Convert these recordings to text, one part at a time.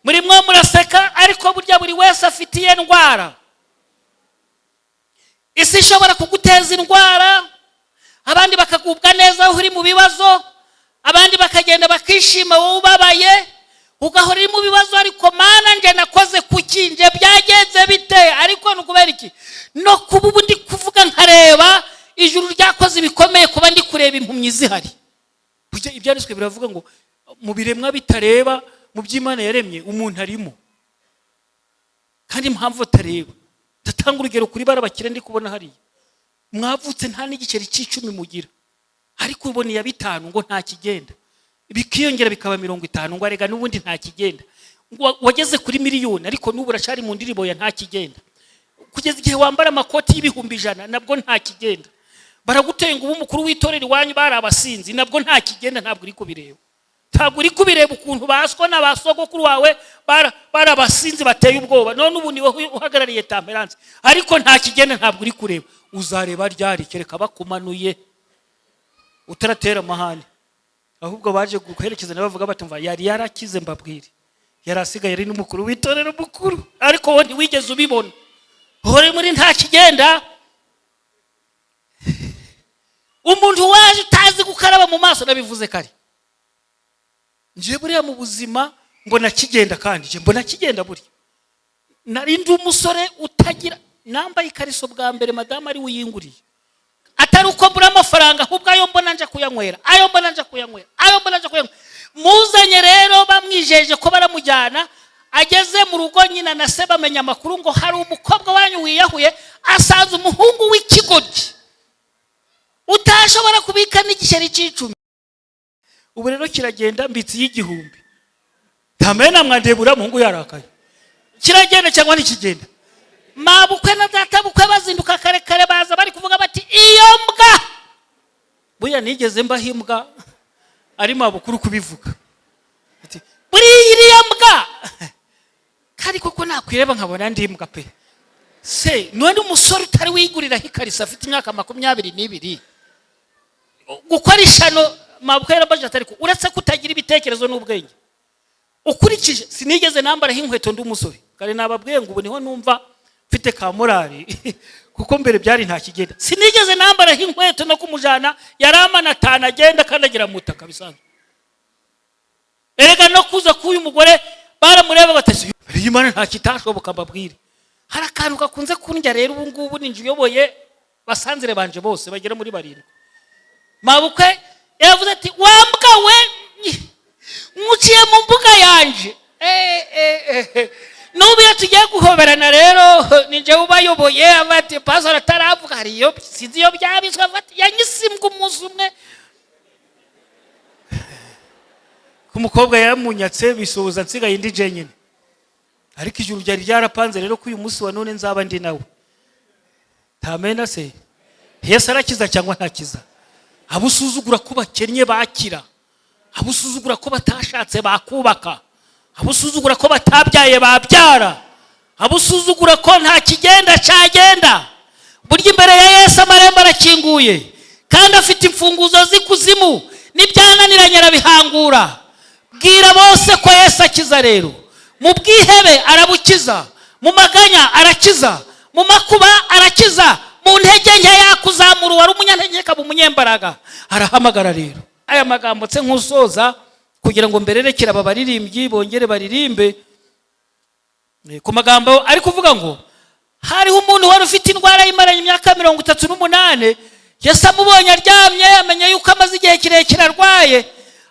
Murimwo muraseka, ariko burya buri wese afite iye ndwara. Isi ishobora kuguteza indwara, abandi bakagubwa neza aho uri mu bibazo, abandi bakagenda bakishima wowe ubabaye, ugahora uri mu bibazo. Ariko Mana, nje nakoze kuki? Nje byagenze bite? Ariko ni ukubera iki? No kuba ubu ndi kuvuga nkareba ijuru ryakoze ibikomeye, kuba ndi kureba impumyi zihari. Burya Ibyanditswe biravuga ngo mu biremwa bitareba, mu by'Imana yaremye, umuntu arimo. Kandi impamvu atareba, ndatanga urugero kuri bara bakire ndi kubona hariya. Mwavutse nta n'igiceri cy'icumi mugira, ariko ubona iya 5 ngo nta kigenda, bikiyongera bikaba 50 ngo arega n'ubundi nta kigenda. Ngo wageze kuri miliyoni, ariko n'ubu uracari mu ndirimbo ya nta kigenda. Kugeza igihe wambara amakoti y'100,000, nabwo nta kigenda. Baraguteye ngo ube umukuru w'itorero iwanyu, bari abasinzi, nabwo nta kigenda. Ntabwo uri kubireba, ntabwo uri kubireba ukuntu baswa na ba sogokuru wawe bari abasinzi bateye ubwoba. None ubu ni wowe uhagarariye Temperance, ariko nta kigenda, ntabwo uri kureba. Uzareba ryari? Kereka bakumanuye utaratera amahane. Ahubwo baje guherekeza bavuga bati: "Mva, yari yarakize." Mbabwire, yari asigaye ari n'umukuru w'itorero mukuru, ariko wowe ntiwigeze ubibona, uhore muri nta kigenda. Umuntu waje utazi gukaraba mu maso, nabivuze kare, nje buriya mu buzima mbona kigenda, kandi nje mbona kigenda. Buriya nari ndi umusore utagira, nambaye ikariso bwa mbere madamu ari wiyinguriye, atari uko mbura amafaranga, ahubwo ayo mbona nja kuyanywera, ayo mbona nja kuyanywera, ayo mbona nja kuyanywera. Muzanye rero, bamwijeje ko baramujyana. Ageze mu rugo, nyina na se bamenya amakuru ngo hari umukobwa wanyu wiyahuye, asanze umuhungu w'ikigoryi utashobora kubika n'igiceri cy'icumi. Ubu rero kiragenda, mbitsi y'igihumbi ntamenya. Mwandeba, uriya muhungu yarakaye. Kiragenda cyangwa ntikigenda? Mabukwe na databukwe bazinduka kare kare, baza bari kuvuga bati: "Iyo mbwa." Buriya nigeze mbaho imbwa, ari mabukuru kubivuga. Ati: "Buriya iriya mbwa." Kandi koko nakwireba nkabona ndi imbwa pe. Se none umusore utari wiguriraho ikariso, afite imyaka 22, gukora ishano? Mabukwe yarabajije ati: "Ariko uretse kutagira ibitekerezo n'ubwenge ukurikije?" Sinigeze nambaraho inkweto ndi umusore. Kare nababwiye ngo ubu niho numva mfite ka morale, kuko mbere byari nta kigenda. Sinigeze nambaraho inkweto, no kumujana yaramana atanu agenda akandagira mu butaka bisanzwe. Erega no kuza k'uyu mugore baramureba batasi y'Imana, nta kitashoboka. Mbabwire, hari akantu gakunze kundya rero. Ubu ngubu ni inzu uyoboye basanzire banje bose bagera muri barindwi. Mabukwe yavuze ati: "Wambwa we, nkuciye mu mbuga yanje." N'ubu iyo tugiye guhoberana rero, ni njyewe ubayoboye. Ati: "Pastor ataravuga, hari iyo sinzi iyo byabitswe." Ati: "Yanyisimbwa umunsi umwe ku mukobwa yaramunyatse, bisuhuza nsigaye indi jenyine." Ariko ijuru ryari ryarapanze rero ko uyu munsi wa none nzaba ndi nawe. Tamena se, Yesu arakiza cyangwa ntakiza? Abo usuzugura ko bakennye bakira, abo usuzugura ko batashatse bakubaka, abo usuzugura ko batabyaye babyara, abo usuzugura ko nta kigenda cyagenda. Burya imbere ya Yesu amarembo arakinguye, kandi afite imfunguzo z'ikuzimu, n'ibyananiranye arabihangura. Bwira bose ko Yesu akiza rero. Mu bwihebe arabukiza, mu maganya arakiza, mu makuba arakiza, mu ntege nke yakuzamura, uwari umunyantege akaba umunyembaraga. Arahamagara rero. Aya magambo nse nk'usoza kugira ngo mbererekere aba baririmbyi bongere baririmbe ku magambo ari kuvuga ngo hariho umuntu wari ufite indwara yimaranye imyaka 38. Yesu amubonye aryamye, amenya yuko amaze igihe kirekire arwaye,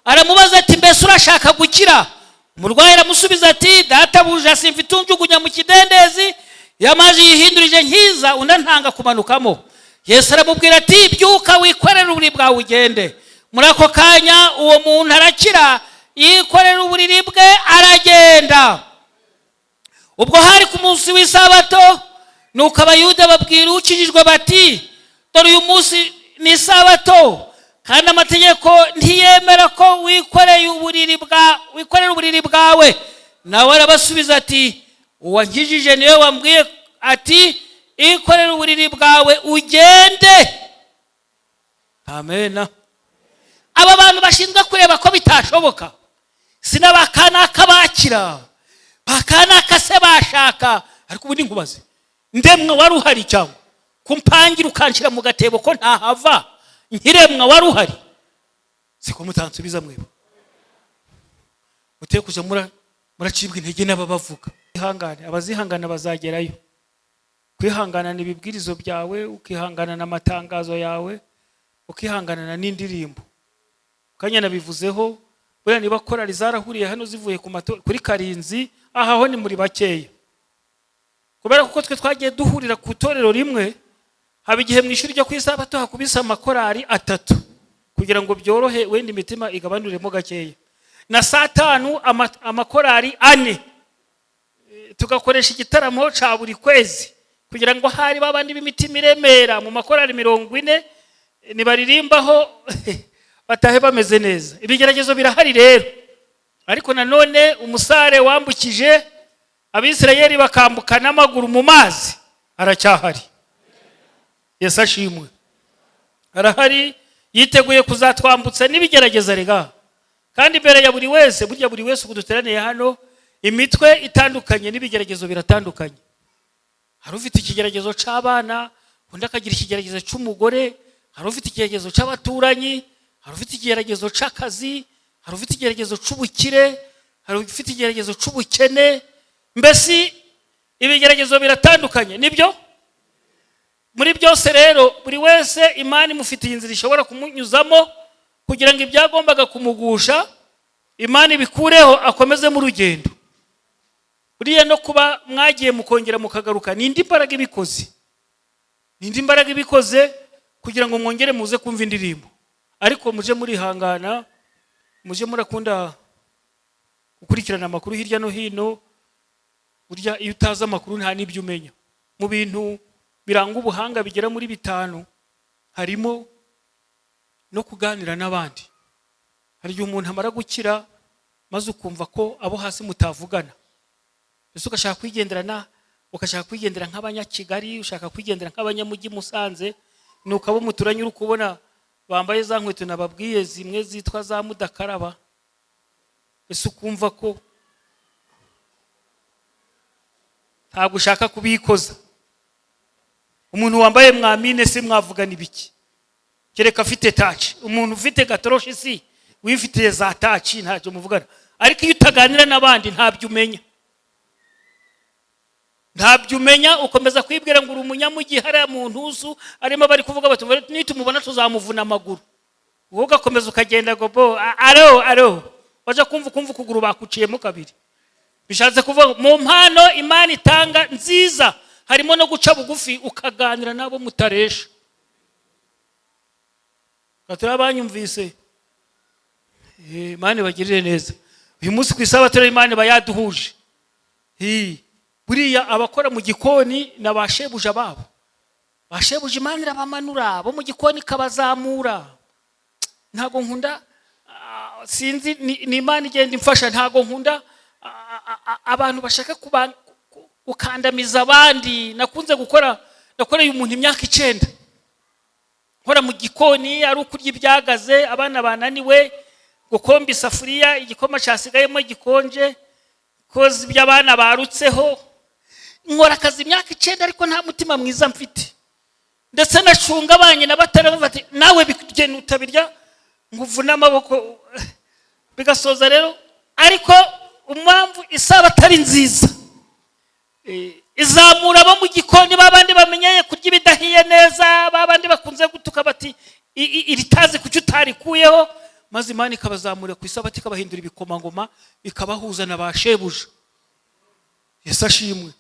aramubaza ati: "Mbese urashaka gukira?" Umurwayi aramusubiza ati: "Databuja, simfite unjugunya mu kidendezi iyo amazi yihindurije nkiza, undi antanga kumanukamo." Yesu aramubwira ati: "Byuka, wikorere uburiri bwawe ugende." Muri ako kanya uwo muntu arakira, yikorera uburiri bwe aragenda. Ubwo hari ku munsi w'isabato. Nuko Abayuda babwira ukijijwe bati: "Dore uyu munsi ni isabato, kandi amategeko ntiyemera ko wikoreye uburiri bwa wikorera uburiri bwawe." Nawe arabasubiza ati: "Uwankijije niwe wambwiye ati: 'Ikorere uburiri bwawe ugende.'" Amena. Aba bantu bashinzwe kureba ko bitashoboka, si n'abakanaka bakira. Bakanaka se bashaka. Ariko ubundi nkubaze, ndemwa wari uhari cyangwa kumpangira ukanshyira mu gatebo ko ntahava? Nkiremwa wari uhari? Siko mutansubiza mwebwe? Muteye kuja muracibwa intege n'ababavuga. Ihangane, abazihangana bazagerayo. Kwihangana ibibwirizo byawe, ukihangana amatangazo yawe, ukihanganana n'indirimbo. Kanya nabivuzeho, buriya niba korali zarahuriye hano zivuye ku mato kuri Karinzi, aha ho ni muri bakeya, kubera kuko twe twagiye duhurira ku itorero rimwe. Haba igihe mu ishuri ryo ku Isabato hakubise amakorali atatu kugira ngo byorohe, wenda imitima igabanuremo gakeya, na saa 5 amakorali ane. Tugakoresha igitaramo cya buri kwezi kugira ngo hari babandi b'imitima iremera mu makorali 40 nibaririmbaho batahe bameze neza. Ibigeragezo birahari rero, ariko nanone umusare wambukije Abisirayeli bakambuka n'amaguru mu mazi aracyahari. Yesu ashimwe, arahari, yiteguye kuzatwambutsa n'ibigerageza. Rega kandi imbere ya buri wese, burya buri wese ubu duteraniye hano, imitwe itandukanye n'ibigeragezo biratandukanye. Hari ufite ikigeragezo cy'abana, undi akagira ikigeragezo cy'umugore, hari ufite ikigeragezo cy'abaturanyi, hari ufite ikigeragezo cy'akazi, hari ufite ikigeragezo cy'ubukire, hari ufite ikigeragezo cy'ubukene. Mbese ibigeragezo biratandukanye, nibyo. Muri byose rero, buri wese Imana imufitiye inzira ishobora kumunyuzamo kugira ngo ibyagombaga kumugusha Imana ibikureho, akomeze mu rugendo. Buriya no kuba mwagiye mukongera mukagaruka ni indi mbaraga ibikoze, ni indi mbaraga ibikoze kugira ngo mwongere muze kumva indirimbo. Ariko muje murihangana, muje murakunda gukurikirana amakuru hirya no hino. Burya iyo utazi amakuru nta n'ibyo umenya. Mu bintu biranga ubuhanga bigera muri bitanu harimo no kuganira n'abandi. Hari igihe umuntu amara gukira maze ukumva ko abo hasi mutavugana, mbese ugashaka kwigendera, ugashaka kwigendera nk'Abanyakigali, ushaka kwigendera nk'abanyamujyi Musanze, ni ukaba umuturanye uri kubona bambaye za nkweto nababwiye zimwe zitwa za mudakaraba, ese ukumva ko ntabwo ushaka kubikoza. Umuntu wambaye mwamine se mwavugana ibiki? Kereka afite taci. Umuntu ufite gatoroshi si wifitiye za taci, ntacyo muvugana. Ariko iyo utaganira n'abandi ntabyo umenya, ntabyo umenya. Ukomeza kwibwira ngo uri umunyamujyi. Hariya mu ntusu arimo bari kuvuga bati: "Nitumubona tuzamuvuna amaguru." Wowe ugakomeza ukagenda ngo bo aro aro, waje kumva ukumva ukuguru bakuciyemo kabiri. Bishatse kuvuga, mu mpano Imana itanga nziza harimo no guca bugufi, ukaganira n'abo mutaresha. Turi banyumvise? Imana ibagirire neza. Uyu munsi ku Isabato rero Imana iba yaduhuje. Buriya abakora mu gikoni na ba shebuja babo, ba shebuja Imana irabamanura, bo mu gikoni ikabazamura. Ntabwo nkunda, sinzi, ni Imana igenda imfasha. Ntabwo nkunda abantu bashaka gukandamiza abandi. Nakunze gukora, nakoreye umuntu imyaka 9 nkora mu gikoni, ari ukurya ibyagaze, abana bananiwe, gukomba isafuriya igikoma cyasigayemo gikonje, koza ibyo abana barutseho. Nkora akazi imyaka 9, ariko nta mutima mwiza mfite. Ndetse nacunga abanye na batari bati: "Nawe bigenda utabirya ngo uvune amaboko." Bigasoza rero. Ariko impamvu Isabato atari nziza, izamura abo mu gikoni, babandi bamenyeye kurya ibidahiye neza, babandi bakunze gutuka bati: "Iri tazi kuki utarikuyeho?" Maze Imana ikabazamura ku Isabato, ikabahindura ibikomangoma, ikabahuza na ba shebuja. Yesu ashimwe.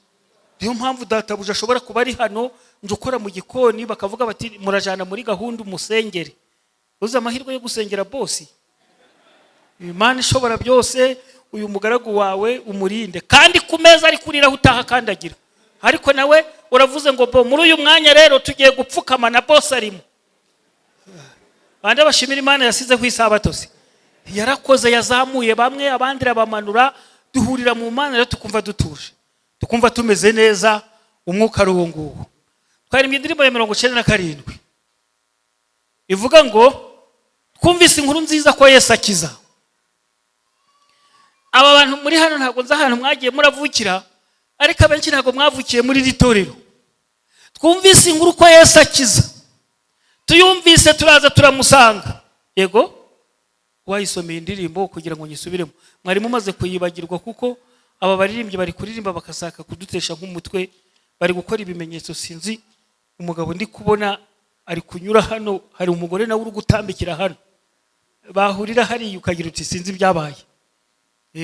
Niyo mpamvu databuja ashobora kuba ari hano, nje ukora mu gikoni, bakavuga bati: "Murajana muri gahunda umusengere." Uzi amahirwe yo gusengera bosi? Imana ishobora byose, uyu mugaragu wawe umurinde. Kandi ku meza ari kuriraho utaha akandagira, ariko nawe uravuze ngo: "Bo muri uyu mwanya rero tugiye gupfukama na bosi arimo." Bande bashimira Imana yasizeho Isabato se? Yarakoze, yazamuye bamwe, abandi irabamanura. Duhurira mu Mana rero tukumva dutuje, tukumva tumeze neza. Umwuka ari uwo nguwo. Twaririmbye indirimbo ya 97 ivuga ngo: "Twumvise inkuru nziza ko Yesu akiza." Aba Abantu muri hano, ntabwo nzi ahantu mwagiye muravukira, ariko abenshi ntabwo mwavukiye muri iri torero. Twumvise inkuru ko Yesu akiza, tuyumvise turaza turamusanga. Yego, wayisomeye indirimbo kugira ngo nyisubiremo, mwari mumaze kuyibagirwa, kuko aba baririmbyi bari kuririmba bakasaka kudutesha nk'umutwe, bari gukora ibimenyetso. Sinzi umugabo ndi kubona ari kunyura hano, hari umugore nawe uri gutambikira hano, bahurira hariya ukagira uti sinzi ibyabaye.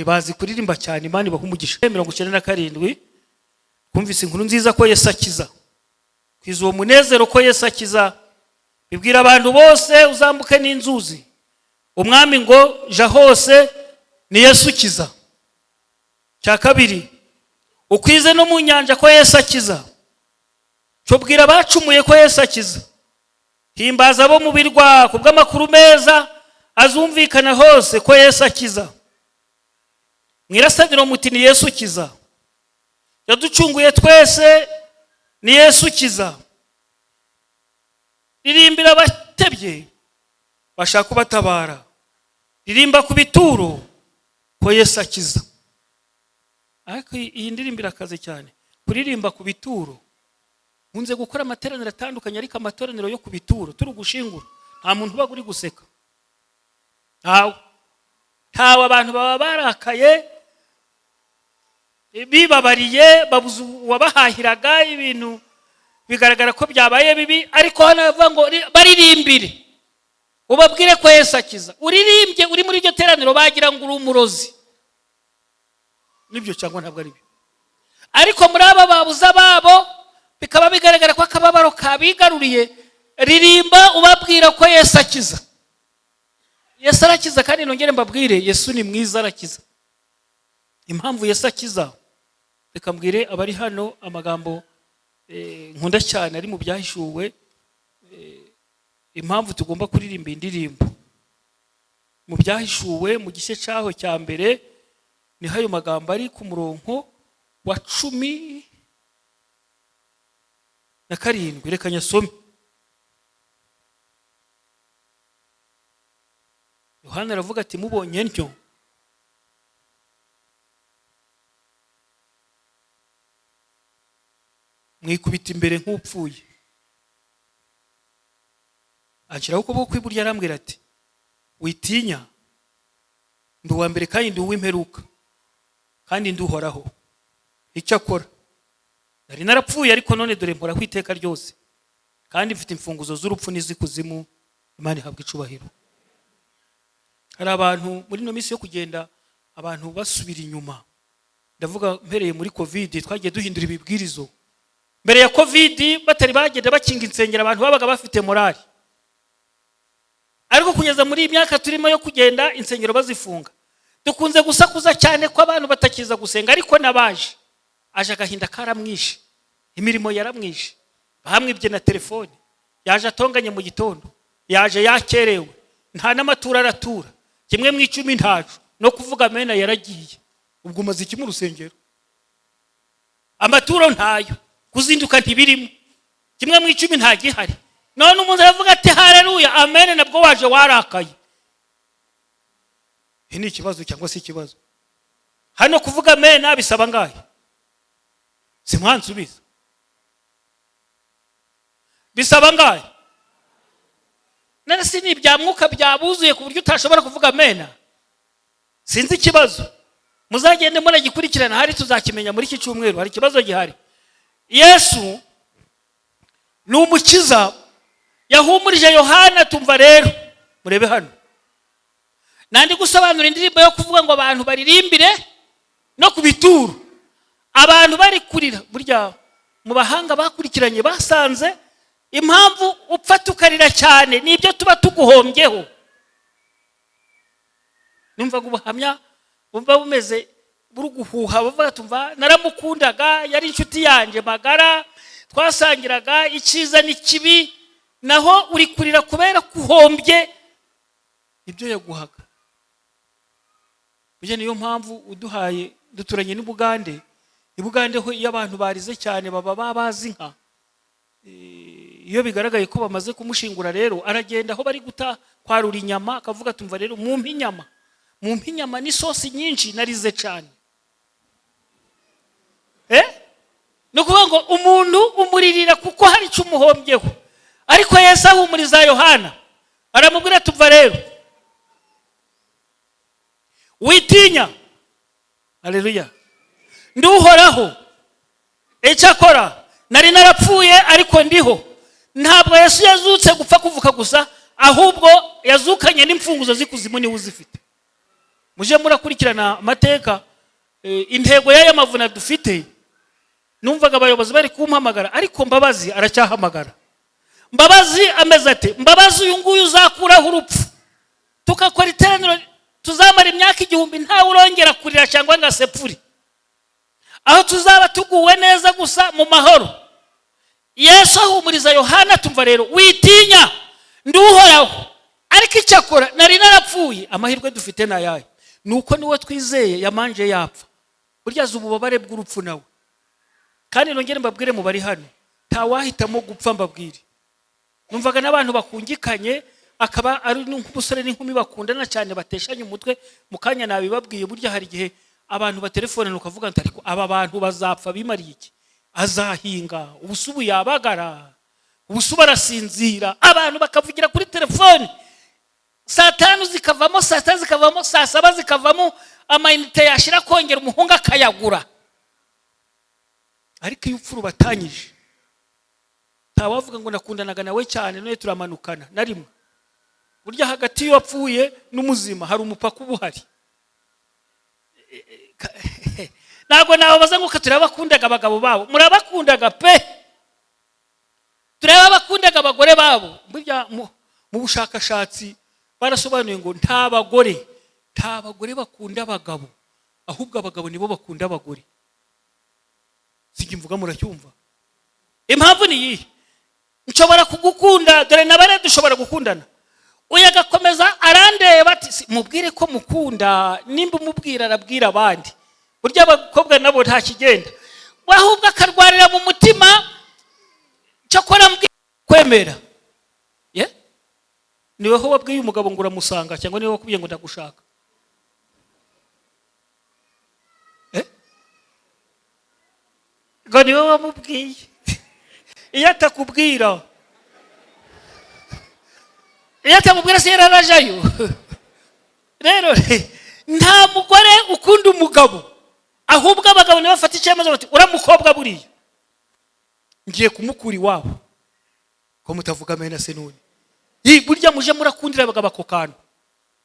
Bazi kuririmba cyane, Imana ibaha umugisha. 97, twumvise inkuru nziza ko Yesu akiza, kwiza uwo munezero ko Yesu akiza, bibwira abantu bose, uzambuke n'inzuzi. Umwami ngo ja hose, ni Yesu ukiza. Cya kabiri, ukwize no mu nyanja ko Yesu akiza. Cyo bwira abacumuye ko Yesu akiza. Himbaza abo mu birwa ku bw'amakuru meza azumvikana hose ko Yesu akiza. Mwirasaniro muti ni Yesu ukiza, yaducunguye twese, ni Yesu ukiza. Ririmbira abatebye bashaka kubatabara, ririmba ku bituro ko Yesu akiza. Ariko iyi ndirimbo irakaze cyane, kuririmba ku bituro. Nkunze gukora amateraniro atandukanye, ariko amateraniro yo ku bituro turi gushingura, nta muntu uba uri guseka, ntawe, ntawe. Abantu baba barakaye, bibabariye, babuze uwabahahiraga, ibintu bigaragara ko byabaye bibi. Ariko hano bavuga ngo baririmbire, ubabwire ko Yesu akiza. Uririmbye uri muri iryo teraniro, bagira ngo uri umurozi. Nibyo cyangwa ntabwo ari byo? Ariko muri aba babuze ababo, bikaba bigaragara ko akababaro kabigaruriye, ririmba ubabwira ko Yesu akiza. Yesu arakiza. Kandi nongere mbabwire, Yesu ni mwiza, arakiza. Impamvu Yesu akiza, reka mbwire abari hano amagambo nkunda cyane ari mu Byahishuwe. Impamvu tugomba kuririmba indirimbo mu Byahishuwe, mu gice cyaho cya mbere, niho ayo magambo ari, ku murongo wa 17. Reka nyasome. Yohana aravuga ati: "Mubonye ntyo, mwikubita imbere nk'upfuye. Anshyiraho ukuboko kw'iburyo, arambwira ati: 'Witinya, ndi uwa mbere kandi ndi uw'imperuka, kandi ndi Uhoraho.' Icyo akora, nari narapfuye, ariko none dore mporaho iteka ryose, kandi mfite imfunguzo z'urupfu n'iz'ikuzimu.'" Imana ihabwa icubahiro. Hari abantu muri ino minsi yo kugenda abantu basubira inyuma, ndavuga mpereye muri COVID, twagiye duhindura ibibwirizo. Mbere ya COVID, batari bagenda bakinga insengero, abantu babaga bafite morale, ariko kugeza muri iyi myaka turimo yo kugenda insengero bazifunga, dukunze gusakuza cyane ko abantu batakiza gusenga. Ariko n'abaje, aje agahinda karamwishe, imirimo yaramwishe, bamwibye na telefone, yaje atonganye mu gitondo, yaje yakerewe, nta n'amaturo aratura, kimwe mu icumi ntacu, no kuvuga amena yaragiye. Ubwo umaze iki mu rusengero? Amaturo ntayo, kuzinduka ntibirimo, kimwe mu icumi ntagihari. None umuntu aravuga ati hareruya, amen, nabwo waje warakaye. Iki ni ikibazo cyangwa se ikibazo? Hano kuvuga amen bisaba ngahe? Simwansubiza. Bisaba ngahe? None si ni ibya mwuka byabuzuye ku buryo utashobora kuvuga amena? Sinzi ikibazo, muzagende muragikurikirana, hari tuzakimenya muri iki cyumweru. Hari ikibazo gihari. Yesu ni umukiza, yahumurije Yohana. Tumva rero, murebe hano, nandi gusobanura indirimbo yo kuvuga ngo abantu baririmbire no ku bituro, abantu bari kurira. Burya mu bahanga bakurikiranye basanze impamvu upfa tukarira cyane ni ibyo tuba tuguhombyeho. Numvaga ubuhamya bumva bumeze buri guhuha, bavuga tumva naramukundaga, yari inshuti yanjye magara, twasangiraga icyiza n'ikibi. Naho uri kurira kubera kuhombye ibyo yaguhaga. Burya niyo mpamvu uduhaye, duturanye n'Ubugande. I Bugande ho iyo abantu barize cyane baba babazi inka. Iyo bigaragaye ko bamaze kumushingura rero, aragenda aho bari guta kwarura inyama, akavuga tumva rero mumpe inyama, Mumpe inyama n'isosi nyinshi, narize cyane. Ni ukuvuga ngo umuntu umuririra kuko hari icyo umuhombyeho. Ariko Yesu ahumuriza Yohana, aramubwira: "Tuva rero, witinya." Aleluya! "Nduhoraho, icyakora nari narapfuye, ariko ndiho." Ntabwo Yesu yazutse gupfa kuvuka gusa, ahubwo yazukanye n'imfunguzo z'ikuzimu, niwe uzifite. Mujye murakurikirana amateka. Intego y'aya mavuna dufite, numvaga abayobozi bari kumpamagara, ariko Mbabazi aracyahamagara. Mbabazi ameze ate? Mbabazi uyu nguyu uzakuraho urupfu, tugakora iteraniro tuzamara imyaka 1000 ntawe urongera kurira cyangwa ngo asepfure, aho tuzaba tuguwe neza gusa mu mahoro. Yesu ahumuriza Yohana: "Tumva rero, witinya, nduhoraho, ariko icyakora nari narapfuye." Amahirwe dufite ni ayahe? Ni uko niwe twizeye yamanje yapfa. Burya azi ububabare bw'urupfu nawe. Kandi nongere mbabwire, mu bari hano ntawahitamo gupfa. Mbabwire, numvaga n'abantu bakungikanye, akaba ari nk'umusore n'inkumi bakundana cyane, bateshanye umutwe. Mu kanya nabibabwiye, burya hari igihe abantu batelefonana ukavuga ngo: "Ariko aba bantu bazapfa bimariye iki? Azahinga ubusubu, yabagara ubusubu, arasinzira." Abantu bakavugira kuri telefone, saa 5 zikavamo, saa 6 zikavamo, saa 7 zikavamo, amayinite yashira kongera umuhungu akayagura. Ariko iyo upfa rubatanyije, ntawavuga ngo nakundanaga nawe cyane, none turamanukana na rimwe. Burya hagati y'uwapfuye n'umuzima hari umupaka uba uhari. Ntabwo nababaza ngo turabakundaga abagabo babo, murabakundaga pe. Tureba abakundaga abagore babo. Burya mu bushakashatsi barasobanuye ngo nta bagore bakunda abagabo, ahubwo abagabo nibo bakunda abagore. Sijya mvuga, muracyumva? Impamvu ni iyihe? Nshobora kugukunda, dore na bare dushobora gukundana, uyu agakomeza arandeba ati: "Mubwire ko mukunda." Nimba umubwira, arabwira abandi. Burya abakobwa nabo nta kigenda, ahubwo akarwarira mu mutima: "Cyakora kwemera ye." Niweho wabwiye umugabo ngo uramusanga, cyangwa niwe wakubwiye ngo ndagushaka? Ngo niwe wamubwiye. Iyo atakubwira, iyo atamubwira se yararajayo? Rero nta mugore ukunda umugabo, ahubwo abagabo nibo bafata icyemezo bati: "Uriya mukobwa buriya ngiye kumukura iwabo." Ko mutavuga amena se none? Burya muje murakundira abagabo ako kantu.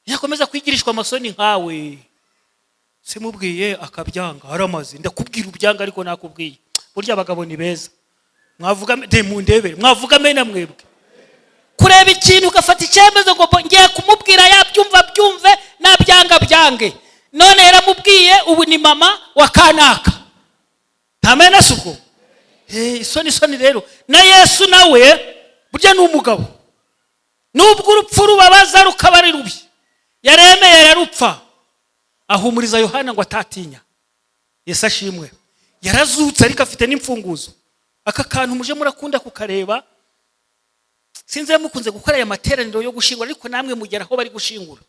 Yakomeza kwigirishwa amasoni nkawe, simubwiye akabyanga, aramaze ndakubwira ubyanga, ariko nakubwiye. Burya abagabo ni beza. Mwavuga de mundebere, mwavuga amena mwebwe. Kureba ikintu ugafata icyemezo ngo ngiye kumubwira, yabyumva byumve, nabyanga byange. None yaramubwiye, ubu ni mama wa kanaka. Ntamena se ubwo? Isoni, isoni. Rero na Yesu nawe burya ni umugabo. Nubwo urupfu rubabaza, rukaba ari rubi, yaremeye ararupfa, ahumuriza Yohana ngo atatinya. Yesu ashimwe! Yarazutse, ariko afite n'imfunguzo. Aka kantu muje murakunda kukareba. Sinzi niba mukunze gukora aya materaniro yo gushingura, ariko namwe mugera aho bari gushingura.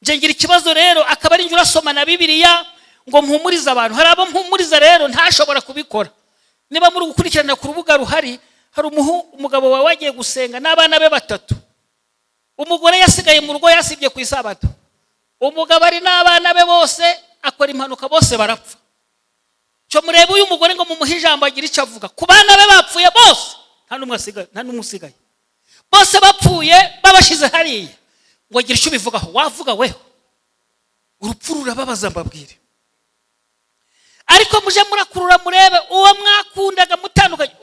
Nje ngira ikibazo rero, akaba ari njye urasoma na Bibiliya ngo mpumurize abantu. Hari abo mpumuriza rero ntashobora kubikora. Niba muri gukurikirana ku rubuga ruhari, hari umugabo wawe wagiye gusenga n'abana be batatu. Umugore yasigaye mu rugo, yasibye ku isabato. Umugabo ari n'abana be bose, akora impanuka, bose barapfa. Cyo murebe uyu mugore ngo mumuhe ijambo agire icyo avuga ku bana be bapfuye bose, nta n'umwe asigaye, nta n'umwe usigaye, bose bapfuye babashyize hariya, ngo agire icyo ubivugaho. Wavuga weho? Urupfu rurababaza, mbabwire. Ariko muje murakurura murebe uwo mwakundaga mutandukanye.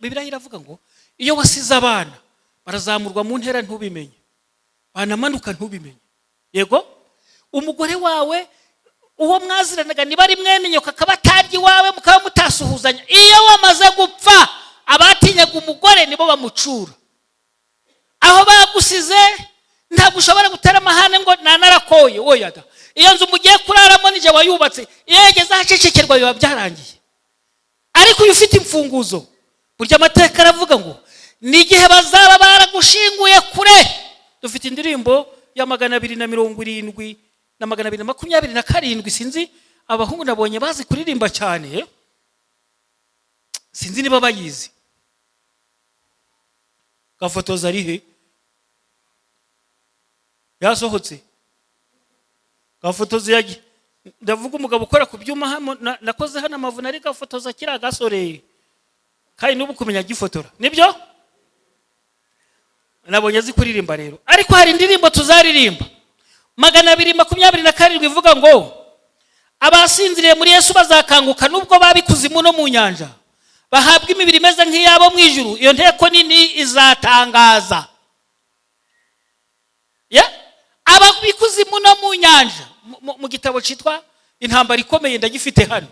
Bibiliya iravuga ngo iyo wasize abana, barazamurwa mu ntera ntubimenye, banamanuka ntubimenye. Yego, umugore wawe, uwo mwaziranaga, niba ari mwene nyoko, akaba atarya iwawe, mukaba mutasuhuzanya, iyo wamaze gupfa, abatinyaga umugore nibo bamucura. Aho bagusize ntabwo ushobora gutera amahane ngo nanarakoye. Oya da, iyo nzu mugiye kuraramo nijye wayubatse. Iyo yageze ahacecekerwa biba byarangiye. Ariko iyo ufite imfunguzo, burya amateka aravuga ngo ni igihe bazaba baragushinguye kure. Dufite indirimbo ya 276. Na 227. Sinzi, abahungu nabonye bazi kuririmba cyane, sinzi niba bayizi. Gafotoza ari he? Yasohotse gafotoza yagiye. Ndavuga umugabo ukora ku byuma hano. Nakoze hano amavuna, ari gafotoza kiriya gasoreye, kandi n'ubu kumenya agifotora nibyo nabonye azi kuririmba rero. Ariko hari indirimbo tuzaririmba, 227, ivuga ngo abasinziriye muri Yesu bazakanguka, nubwo baba ikuzimu no mu nyanja, bahabwa imibiri imeze nk'iyabo mu ijuru. Iyo nteko nini izatangaza. Aba ikuzimu no mu nyanja. Mu gitabo cyitwa Intambara Ikomeye, ndagifite hano,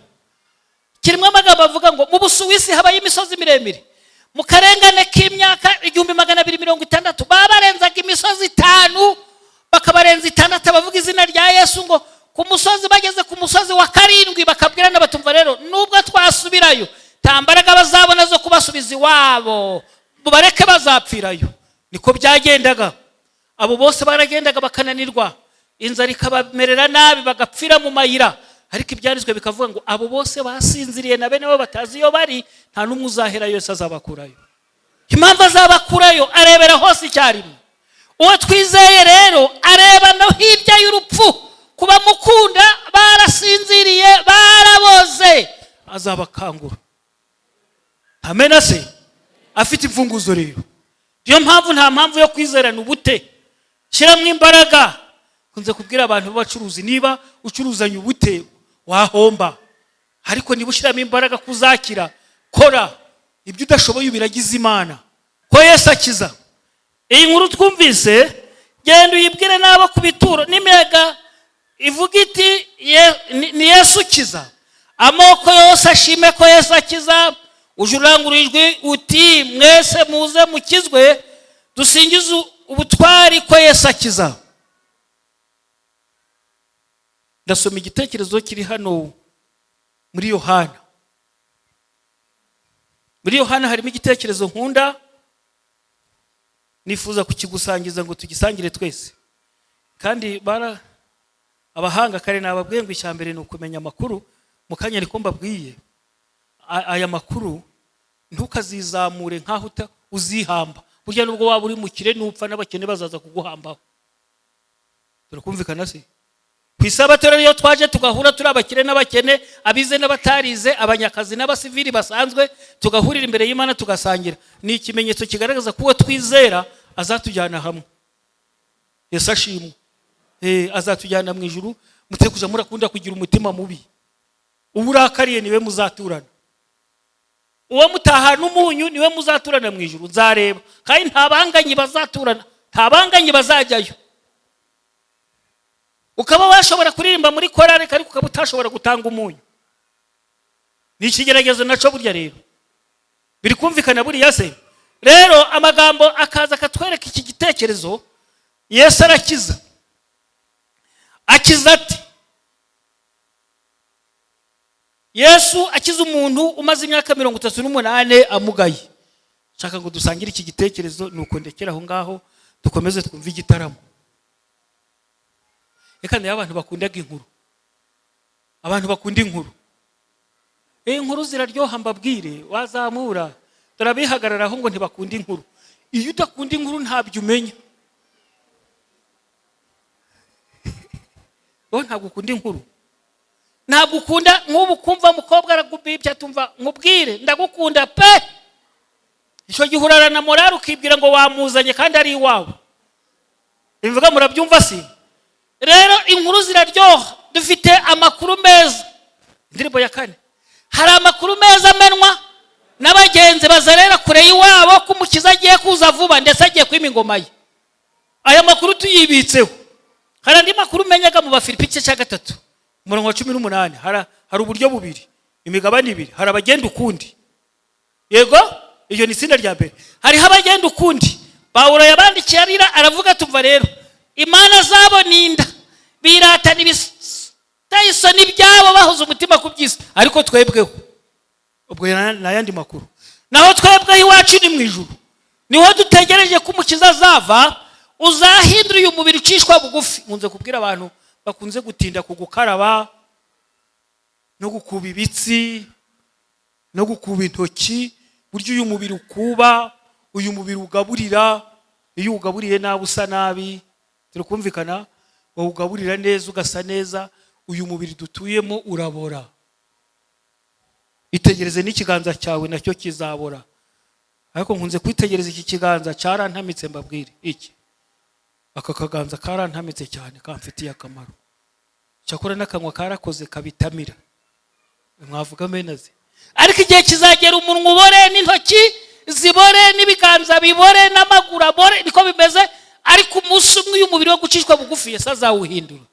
kirimo amagambo avuga ngo mu Busuwisi habayo imisozi miremire. Mu karengane k'imyaka 1260 baba barenzaga imisozi itanu, bakabarenza itandatu, abavuga izina rya Yesu. Ngo ku musozi, bageze ku musozi wa karindwi, bakabwirana batumva rero nubwo twasubirayo nta mbaraga bazabona zo kubasubiza iwabo, bareke bazapfirayo. Niko byagendaga. Abo bose baragendaga bakananirwa, inzara ikabamerera nabi, bagapfira mu mayira. Ariko Ibyanditswe bikavuga ngo abo bose basinziriye na bene bo batazi iyo bari, nta n'umwe uzahera, yose azabakurayo. Impamvu azabakurayo, arebera hose icyarimwe. Uwo twizeye rero areba no hirya y'urupfu. Ku bamukunda barasinziriye, baraboze, azabakangura. Amena se? Afite imfunguzo rero. Niyo mpamvu nta mpamvu yo kwizerana ubute. Shyiramo imbaraga. Kunze kubwira abantu b'abacuruzi, niba ucuruzanya ubute wahomba, ariko niba ushyiramo imbaraga kuzakira, kora ibyo udashoboye ubiragize Imana, ko Yesu akiza. Iyi nkuru twumvise, genda uyibwire n'abo ku bituro n'imiyaga, ivuga iti ni Yesu ukiza. Amoko yose ashime ko Yesu akiza. Uje urangurura ijwi uti mwese muze mukizwe, dusingize ubutwari ko Yesu akiza. Ndasoma igitekerezo kiri hano muri Yohana. Muri Yohana harimo igitekerezo nkunda, nifuza kukigusangiza ngo tugisangire twese. Kandi bara abahanga kare nababwiye ngo icya mbere ni ukumenya amakuru. Mu kanya niko mbabwiye. Aya makuru ntukazizamure nk'aho uzihamba. Burya nubwo waba uri mukire, nupfa n'abakene bazaza kuguhambaho. Turakumvikana se? Ku Isabato rero, iyo twaje tugahura turi abakire n'abakene, abize n'abatarize, abanyakazi n'abasivili basanzwe, tugahurira imbere y'Imana tugasangira, ni ikimenyetso kigaragaza ko uwo twizera azatujyana hamwe. Yesu ashimwe. Azatujyana mu ijuru. Mute kuja murakunda kugira umutima mubi. Uba urakariye niwe muzaturana, uwo mutahana umunyu niwe muzaturana mu ijuru. Nzareba kandi nta banganyi bazaturana, nta banganyi bazajyayo. Ukaba washobora kuririmba muri korale ariko ukaba utashobora gutanga umunyu, ni ikigeragezo nacyo burya. Rero biri kumvikana buriya se? Rero amagambo akaza akatwereka iki gitekerezo: Yesu arakiza. Akiza ati? Yesu akiza umuntu umaze imyaka 38 amugaye. Nshaka ngo dusangire iki gitekerezo, nuko ndekera aho ngaho, dukomeze twumve igitaramo. Reka ndebe abantu bakundaga inkuru, abantu bakunda inkuru. Inkuru ziraryoha, mbabwire. Wazamura turabihagararaho ngo ntibakunda inkuru. Iyo udakunda inkuru ntabyo umenya. Wowe ntabwo ukunda inkuru, ntabwo ukunda. Nk'ubu kumva mukobwa aragubibya, atumva nkubwire ndagukunda pe, icyo gihe urarana morale, ukibwira ngo wamuzanye kandi ari iwawe. Bivuga murabyumva si? Rero inkuru ziraryoha. Dufite amakuru meza. Indirimbo ya kane, hari amakuru meza amenwa n'abagenzi bazerera kure y'iwabo, ko Umukiza agiye kuza vuba, ndetse agiye kwima ingoma ye. Aya makuru tuyibitseho. Hari andi makuru umenyaga mu Bafilipi igice cya 3, umurongo wa 18. Hari uburyo bubiri, imigabane ibiri. Hari abagenda ukundi, yego, iyo ni itsinda rya mbere. Hariho abagenda ukundi. Pawulo yabandikiye arira, aravuga tumva rero imana zabo ni inda, biratana ibiteye isoni byabo, bahoze umutima ku by'isi. Ariko twebweho, ubwo ni ayandi makuru, naho twebweho iwacu ni mu ijuru, niho dutegereje ko Umukiza azava, uzahindura uyu mubiri ucishwa bugufi. Nkunze kubwira abantu bakunze gutinda ku gukaraba no gukuba ibitsi no gukuba intoki. Burya uyu mubiri ukuba, uyu mubiri ugaburira, iyo uwugaburiye nabi usa nabi. Turi kumvikana? Wawugaburira neza ugasa neza. Uyu mubiri dutuyemo urabora. Itegereze n'ikiganza cyawe, nacyo kizabora. Ariko nkunze kwitegereza iki kiganza, cyarantamitse. Mbabwire iki, aka kaganza karantamitse cyane, kamfitiye akamaro. Cyakora n'akanwa karakoze kabitamira, mwavuga menaze. Ariko igihe kizagera umunwa ubore, n'intoki zibore, n'ibiganza bibore, n'amaguru abore. Niko bimeze. Ariko umunsi umwe uyu mubiri wo gucishwa bugufi Yesu azawuhindura.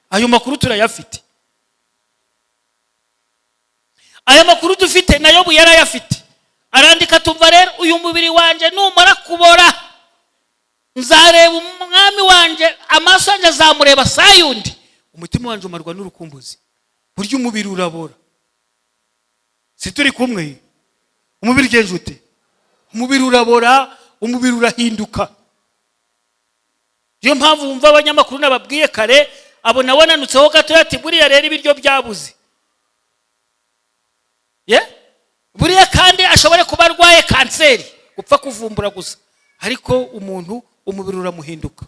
Ayo makuru turayafite. Aya makuru dufite nayo Yobu yari ayafite, arandika tumva rero: uyu mubiri wanjye numara kubora, nzareba umwami wanjye, amaso yanjye azamureba sayundi, umutima wanjye umarwa n'urukumbuzi. Burya umubiri urabora. Si turi kumwe? Umubiri ugenje ute? Umubiri urabora, umubiri urahinduka. Niyo mpamvu wumva abanyamakuru nababwiye kare, abona wananutseho gatoya ati: "Buriya rero ibiryo byabuze." Ye, buriya kandi ashobore kuba arwaye kanseri, gupfa kuvumbura gusa. Ariko umuntu umubiri uramuhinduka.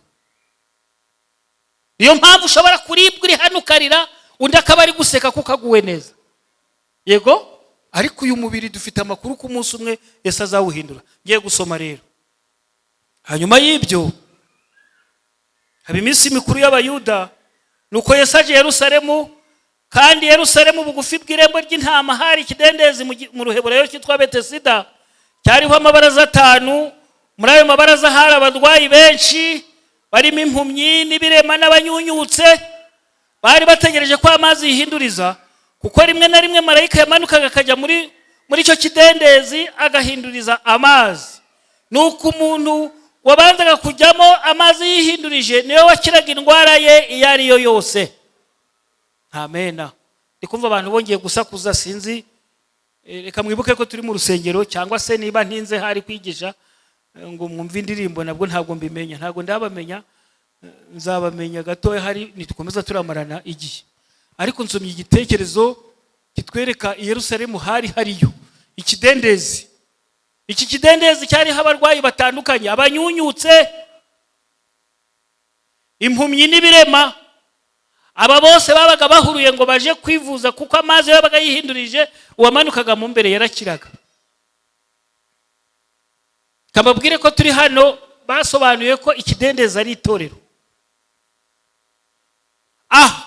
Niyo mpamvu ushobora kuribwa uri hano ukarira, undi akaba ari guseka kuko aguwe neza. Yego, ariko uyu mubiri dufite amakuru ku munsi umwe Yesu azawuhindura. Ngiye gusoma rero. Hanyuma y'ibyo haba iminsi mikuru y'Abayuda. Nuko Yesu aje Yerusalemu, kandi Yerusalemu bugufi bw'irembo ry'intama hari ikidendezi mu Ruheburayo cyitwa Betesida, cyariho amabaraza atanu. Muri ayo mabaraza hari abarwayi benshi, barimo impumyi n'ibirema n'abanyunyutse. Bari bategereje ko amazi yihinduriza, kuko rimwe na rimwe marayika yamanukaga akajya muri icyo kidendezi agahinduriza amazi. Nuko umuntu wabanzaga kujyamo amazi yihindurije niwe wakiraga indwara ye iyo ari yo yose. Amena. Ndi kumva abantu bongeye gusakuza, sinzi. Reka mwibuke ko turi mu rusengero, cyangwa se niba ntinze hari kwigisha ngo mwumve indirimbo, nabwo ntabwo mbimenya, ntabwo ndabamenya. Nzabamenya gatoya hari nitukomeza turamarana igihe. Ariko nsomye igitekerezo kitwereka i Yerusalemu hari hariyo ikidendezi. Iki kidendezi cyariho abarwayi batandukanye, abanyunyutse, impumyi n'ibirema. Aba bose babaga bahuruye ngo baje kwivuza, kuko amazi yabaga yihindurije, uwamanukaga mu mbere yarakiraga. Kababwire ko turi hano, basobanuye ko ikidendezi ari itorero. Aha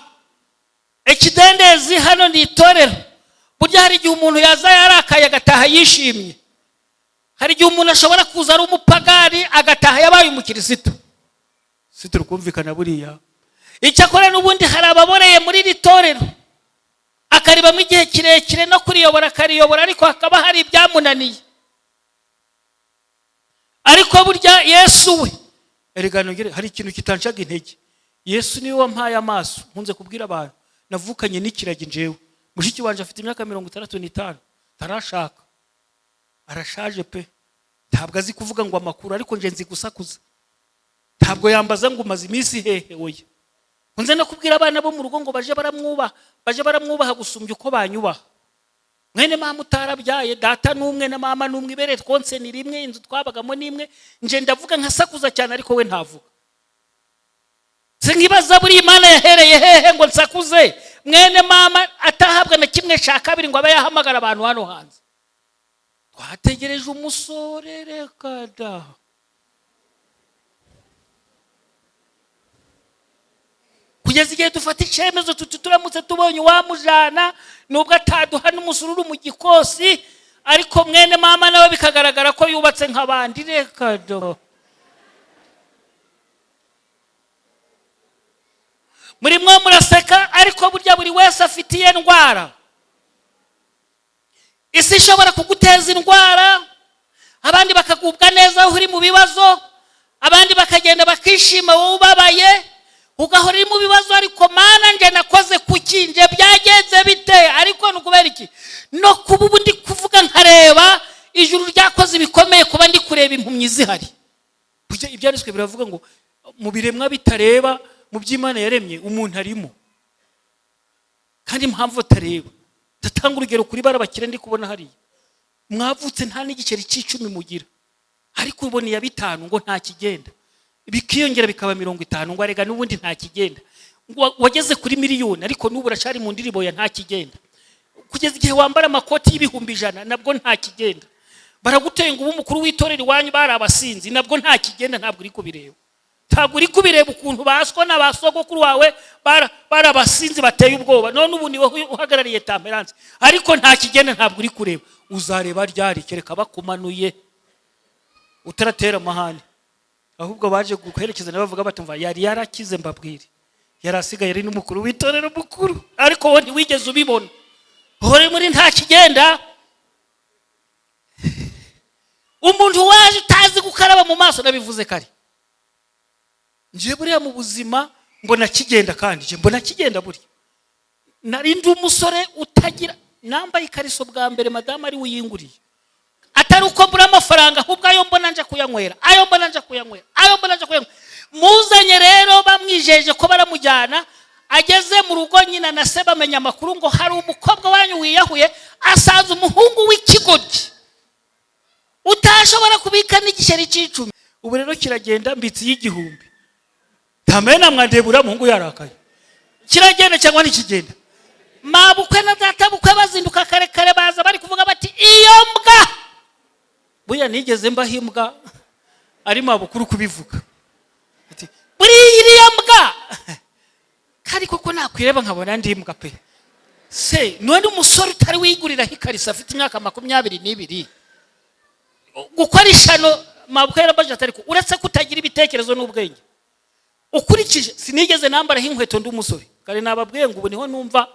ikidendezi hano ni itorero. Burya hari igihe umuntu yaza yarakaye agataha yishimye. Hari igihe umuntu ashobora kuza ari umupagani agataha yabaye umukirisitu. Si turi kumvikana? Buriya icyakora n'ubundi hari ababoreye muri iri torero, akaribamo igihe kirekire, no kuriyobora akariyobora, ariko hakaba hari ibyamunaniye. Ariko burya Yesu we, erega nongere, hari ikintu kitanshaga intege. Yesu niwe wampaye amaso. Nkunze kubwira abantu, navukanye n'ikiragi njyewe. Mushiki wanjye afite imyaka 65, ntarashaka, arashaje pe. Ntabwo azi kuvuga ngo amakuru, ariko nje nzi gusakuza. Ntabwo yambaza ngo umaze iminsi hehe, oya. Nkunze no kubwira abana bo mu rugo ngo baje baramwubaha, baje baramwubaha gusumbya uko banyubaha. Mwene mama utarabyaye, data n'umwe na mama n'umwe, ibere twonse ni rimwe, inzu twabagamo n'imwe. Nje ndavuga nkasakuza cyane, ariko we ntavuga. Sinkibaza buriya Imana yahereye hehe ngo nsakuze, mwene mama atahabwa na kimwe cya kabiri ngo abe yahamagara abantu hano hanze. Twategereje umusore, reka da. Kugeza igihe dufata icyemezo tuti: turamutse tubonye uwamujana, nubwo ataduha n'umusururu mu gikosi, ariko mwene mama nawe bikagaragara ko yubatse nk'abandi, reka do. Murimwo muraseka, ariko burya buri wese afitiye ndwara. Isi ishobora kuguteza indwara, abandi bakagubwa neza aho uri mu bibazo, abandi bakagenda bakishima wowe ubabaye, ugahora uri mu bibazo. Ariko Mana, nje nakoze kuki? Nje byagenze bite? Ariko ni ukubera iki? No kuba ubu ndi kuvuga nkareba ijuru ryakoze ibikomeye, kuba ndi kureba impumyi zihari. Burya ibyanditswe biravuga ngo mu biremwa bitareba. Mu by'Imana yaremye umuntu arimo, kandi impamvu atareba, ndatanga urugero kuri bara bakire ndi kubona hariya. Mwavutse nta n'igiceri cy'icumi mugira, ariko ubona iya 5 ngo nta kigenda, bikiyongera bikaba 50 ngo arega n'ubundi nta kigenda. Ngo wageze kuri miliyoni, ariko n'ubu uracari mu ndirimbo ya nta kigenda. Kugeza igihe wambara amakoti y'100,000, nabwo nta kigenda. Baraguteye ngo ube umukuru w'itorero iwanyu bari abasinzi, nabwo nta kigenda. Ntabwo uri kubireba, ntabwo uri kubireba ukuntu baswa na ba sogokuru wawe bari abasinzi bateye ubwoba. None ubu niwe uhagarariye Temperance, ariko nta kigenda. Ntabwo uri kureba. Uzareba ryari? Kereka bakumanuye utaratera amahane. Ahubwo baje guherekeza nabo bavuga bati: "Mva, yari yarakize." Mbabwire, yari asigaye ari n'umukuru w'itorero mukuru, ariko wowe ntiwigeze ubibona, uhore muri nta kigenda. Umuntu waje utazi gukaraba mu maso, nabivuze kare, ngiye buriya mu buzima mbona kigenda, kandi njye mbona kigenda. Buriya nari ndi umusore utagira, nambaye ikariso bwa mbere madamu ari we uyinguriye, atari uko mbura amafaranga, ahubwo ayo mbona nja kuyanywera, ayo mbona nja kuyanywera, ayo mbona nja kuyanywera. Muzanye rero, bamwijeje ko baramujyana. Ageze mu rugo, nyina na se bamenya amakuru ngo hari umukobwa wanyu wiyahuye, asanze umuhungu w'ikigoryi utashobora kubika n'igiceri cy'icumi. Ubu rero kiragenda, mbitsi y'igihumbi ntamenya namwandebura. Umuhungu yarakaye. Kiragenda cyangwa ntikigenda? Mabukwe na data bukwe bazinduka kare kare, baza bari kuvuga bati: "Iyo mbwa." Buriya nigeze mbaho imbwa, ari mabukuru kubivuga ati: "Buriya iriya mbwa." Kari koko nakwireba nkabona ndi imbwa pe. Se none umusore utari wiguriraho ikariso, afite imyaka 22, gukora ishano? Mabukwe yarabajije ati: "Ariko uretse kutagira ibitekerezo n'ubwenge ukurikije?" Sinigeze nambaraho inkweto ndi umusore. Kare nababwiye ngo ubu niho numva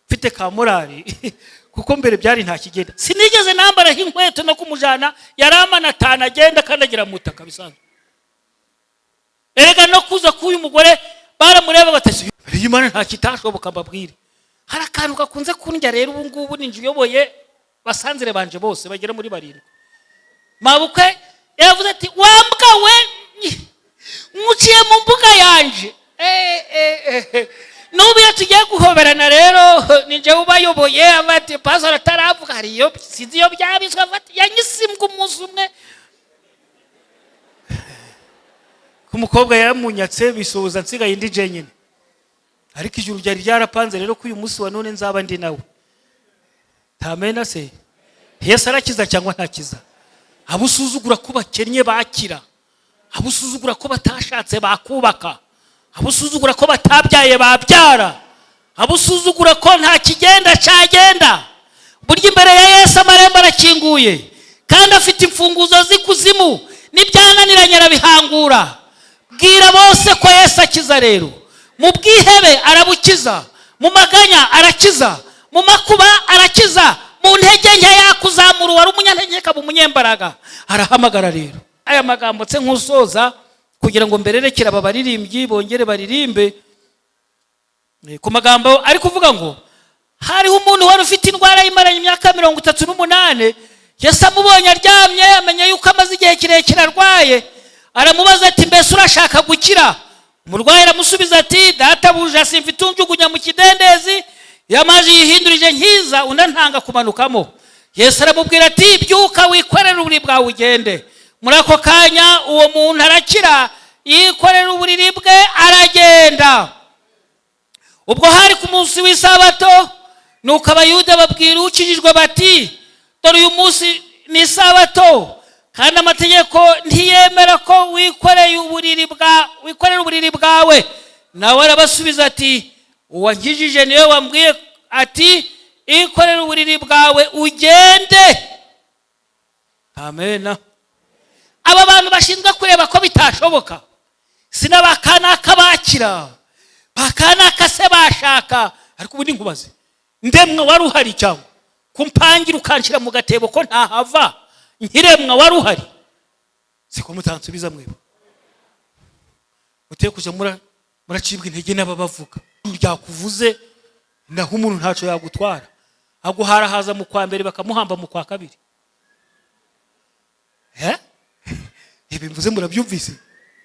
mfite ka morale, kuko mbere byari nta kigenda. Sinigeze nambaraho inkweto, no kumujana yari amana atanu agenda akandagira mu butaka bisanzwe. Erega no kuza k'uyu mugore baramureba batasi iyi Mana nta kitashoboka. Mbabwire, hari akantu gakunze kundya rero. Ubu ngubu ninjye uyoboye basanzire banje bose bagera muri barindwi. Mabukwe yavuze ati: "Wambwa we, nkuciye mu mbuga yanje." N'ubu iyo tugiye guhoberana rero ni njyewe ubayoboye. Aba ati: "Pastor ataravuga, hari iyo sinzi iyo byabitswe." Ati: "Yanyise imbwa umunsi umwe." Ko umukobwa yaramunyatse, bisuhuza nsigaye ndi jenyine, ariko ijuru ryari ryarapanze rero ko uyu munsi wa none nzaba ndi nawe. Tamena se? Yesu arakiza cyangwa ntakiza? Abo usuzugura ko bakennye bakira, abo usuzugura ko batashatse bakubaka, abo usuzugura ko batabyaye babyara, abo usuzugura ko nta kigenda cyagenda. Burya imbere ya Yesu amarembo arakinguye, kandi afite imfunguzo z'ikuzimu, n'ibyananiranye arabihangura. Bwira bose ko Yesu akiza rero. Mu bwihebe arabukiza, mu maganya arakiza, mu makuba arakiza, mu ntege nke yakuzamura, uwari umunyantege nke akaba umunyembaraga. Arahamagara rero. Aya magambo nse nk'usoza kugira ngo mbererekere aba baririmbyi bongere baririmbe ku magambo ari kuvuga ngo hariho umuntu wari ufite indwara yimaranye imyaka 38. Yesu amubonye aryamye, amenya yuko amaze igihe kirekire arwaye, aramubaza ati: "Mbese urashaka gukira?" Umurwayi aramusubiza ati: "Databuja, simfite unjugunya mu kidendezi iyo amazi yihindurije nkiza, undi antanga kumanukamo." Yesu aramubwira ati: "Byuka, wikorere uburiri bwawe ugende." Muri ako kanya uwo muntu arakira, yikorera uburiri bwe aragenda. Ubwo hari ku munsi w'isabato. Nuko Abayuda babwira ukijijwe bati: "Dore uyu munsi ni isabato, kandi amategeko ntiyemera ko wikoreye uburiri bwa wikorera uburiri bwawe." Nawe arabasubiza ati: "Uwankijije niwe wambwiye ati: 'Ikorere uburiri bwawe ugende.'" Amena. Aba bantu bashinzwe kureba ko bitashoboka, sinabakanaka bakira, bakanaka se bashaka. Ariko ubu nkubaze, ndemwa wari uhari cyangwa kumpangira ukanshyira mu gatebo ko ntahava? Nkiremwa wari uhari? Siko mutansubiza mwebwe? Muteye kuja muracibwa intege n'ababavuga. Ryakuvuze, naho umuntu ntacyo yagutwara. Aguharahaza mu kwa mbere, bakamuhamba mu kwa kabiri. Ibi mvuze murabyumvise?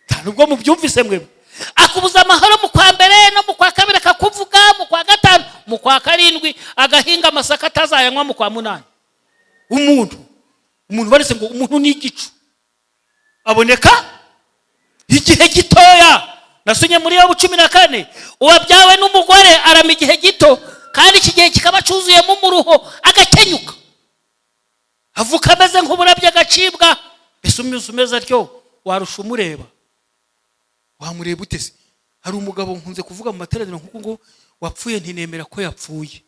Nta nubwo mubyumvise mwebwe. Akubuza amahoro mu kwa mbere no mu kwa kabiri, akakuvuga mu kwa gatanu, mu kwa karindwi agahinga amasaka atazayanywa mu kwa munani. Umuntu baretse ngo umuntu ni igicu, aboneka igihe gitoya. Nasomye muri Yobu 14: uwabyawe n'umugore arama igihe gito, kandi iki gihe kikaba cyuzuyemo umuruho, agakenyuka. Avuka ameze nk'uburabyo, agacibwa. Mbese umeze umeze atyo warusha umureba? Wamureba ute se? Hari umugabo nkunze kuvuga mu materaniro nk'uko ngo wapfuye, ntinemera ko yapfuye,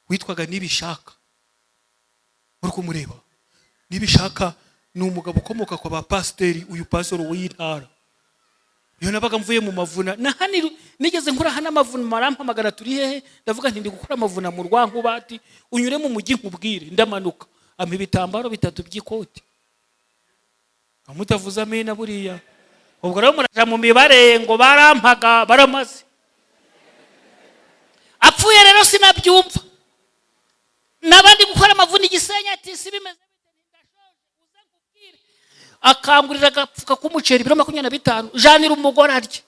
witwaga Nibishaka. Uri kumureba Nibishaka, ni umugabo ukomoka kwa ba pasiteri, uyu pasiteri w'intara. Iyo nabaga mvuye mu mavuna na hano, nigeze nkora hano amavuna, barampamagara: "Turi hehe?" Ndavuga nti: "Ndi gukora amavuna mu Rwankubati." "Unyure mu mujyi nkubwire." Ndamanuka, ampa ibitambaro bitatu by'ikoti. Mutavuze amena buriya ubwo rero muraja mu mibare ngo barampaga baramaze. Apfuye rero sinabyumva. N'abandi gukora amavuna igisenya, ati: "Si bimeze bite?" "Ndashoje, uze nkubwire." Akangurira agapfuka k'umuceri, ibiro 25, janira umugore arye.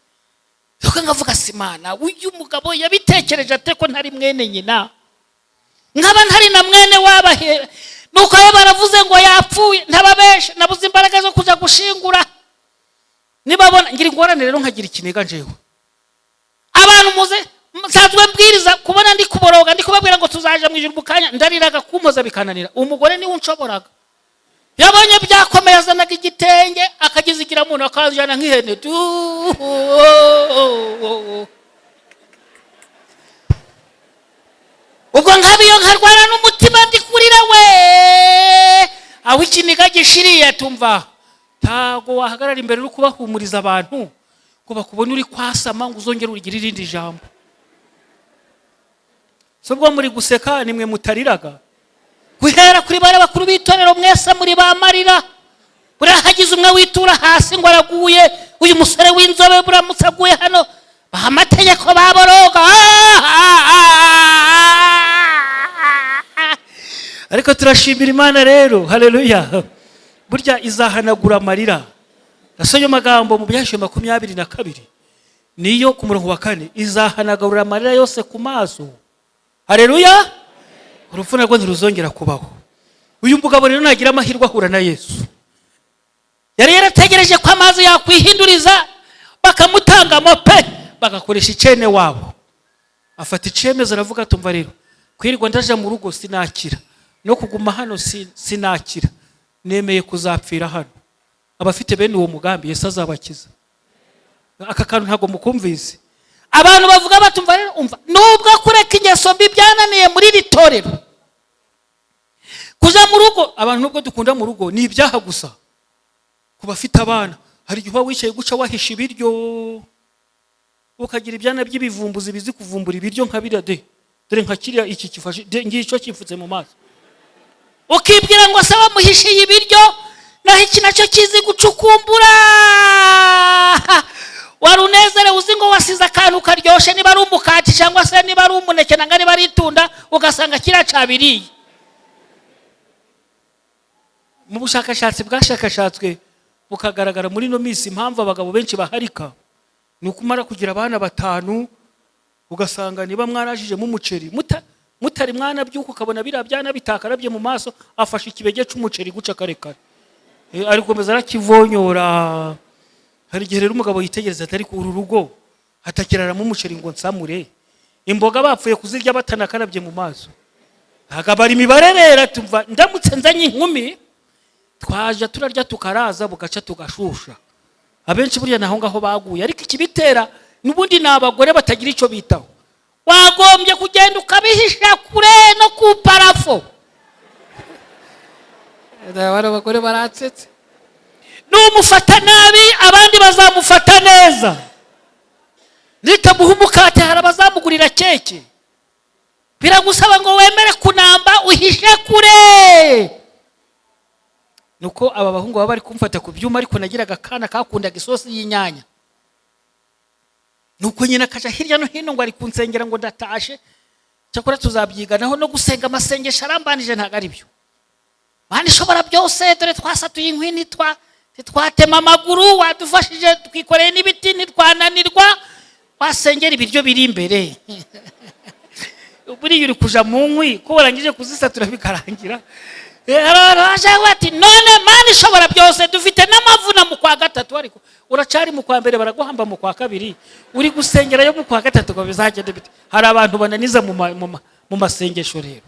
Nuko nkavuga: "Simana, uyu mugabo yabitekereje ate ko ntari mwene nyina, nkaba ntari na mwene wabahe?" Nuko iyo baravuze ngo yapfuye, ntababesha, nabuze imbaraga zo kuja gushingura. Nibabona ngira ingorane rero, nkagira ikiniga. Njewe abantu muze nsanzwe mbwiriza, kubona ndi kuboroga, ndi kubabwira ngo tuzaja mu ijuru mu kanya, ndariraga, kumpoza bikananira. Umugore niwe unshoboraga. Yabonye byakomeye, azanaga igitenge akagizigira muntu, akajana nk'ihene tu. Ubwo nkabiyo nkarwana n'umutima, ndi kurira we, aho ikiniga gishiriye tumva ntago wahagarara imbere uri kubahumuriza abantu ngo bakubone uri kwasama ngo uzongere urigire irindi jambo. So ubwo muri guseka, nimwe mutariraga. Guhera kuri bari bakuru b'itorero, mwese muri ba marira. Buriya hagize umwe witura hasi ngo araguye, uyu musore w'inzobe buramutse aguye hano, baha amategeko baboroga. Ariko turashimira Imana rero, haleluya! Burya izahanagura amarira. Nasomye amagambo mu Byahishuwe 22, niyo ku murongo wa 4: izahanagura amarira yose ku maso. Haleluya! Urupfu narwo ntiruzongera kubaho. Uyu mugabo rero nagira amahirwe ahura na Yesu. Yari yarategereje ko amazi yakwihinduriza, bakamutangamo pe, bagakoresha icene wabo. Afata icyemezo, aravuga: "Tumva rero, kwirirwa ndaja mu rugo sinakira, no kuguma hano sinakira, nemeye kuzapfira hano." Abafite bene uwo mugambi, Yesu azabakiza. Aka kantu ntabwo mukumvise. Abantu bavuga batumva rero, umva: nubwo kureka ingeso mbi byananiye muri iri torero, kuja mu rugo, abantu nubwo dukunda mu rugo, ni ibyaha gusa. Ku bafite abana, hari igihe uba wicaye guca, wahisha ibiryo, ukagira ibyana by'ibivumbuzi bizi kuvumbura ibiryo nka biriya de. Dore nka kiriya, iki gifashe de, ngicyo cyipfutse mu maso, ukibwira ngo se wamuhishiye ibiryo, naho iki nacyo kizi gucukumbura. Wari unezerewe, uzi ngo wasize akantu karyoshe, niba ari umukati cyangwa se niba ari umuneke, nanga niba ari itunda, ugasanga kiriya cabiriye. Mu bushakashatsi bwashakashatswe bukagaragara muri ino minsi, impamvu abagabo benshi baharika ni uko umara kugira abana batanu, ugasanga niba mwarajijemo umuceri, mutari mwanabyuka, ukabona biriya byana bitakarabye mu maso, afashe ikibege cy'umuceri guca karekare, ari gukomeza arakivonyora. Hari igihe rero umugabo yitegereza ati: "Ariko uru rugo hatakiraramo umuceri ngo nsamure, imboga bapfuye kuzirya batanakarabye mu maso." Hakabara imibare rero, tumva ndamutse nzanye inkumi, twaja turarya tukaraza, bugaca tugashusha. Abenshi buriya naho ngaho baguye. Ariko ikibitera n'ubundi ni abagore batagira icyo bitaho. Wagombye kugenda ukabihisha kure no ku parafo. Bano abagore baransetse. Numufata nabi, abandi bazamufata neza. Nitamuha umukate, hari abazamugurira keke. Biragusaba ngo wemere kunamba, uhishe kure. Nuko aba bahungu baba bari kumfata ku byuma, ariko nagiraga akana kakundaga isosi y'inyanya. Nuko nyina akaja hirya no hino ngo ari kunsengera ngo ndatashe. Cyakora tuzabyiganaho no gusenga amasengesho arambanije, ntabwo ari byo. Mana ishobora byose, dore twasatuye inkwi nitwa. Ntitwatema amaguru, wadufashije twikoreye n'ibiti ntitwananirwa, wasengera ibiryo biri imbere. Buriya uri kuja mu nkwi ko warangije kuzisatura bikarangira. Abantu bashaka bati: "None Mana ishobora byose, dufite n'amavuna mu kwa gatatu." Ariko uracari mu kwa mbere, baraguhamba mu kwa kabiri, uri gusengerayo mu kwa gatatu ngo bizagende bite? Hari abantu bananiza mu masengesho. Rero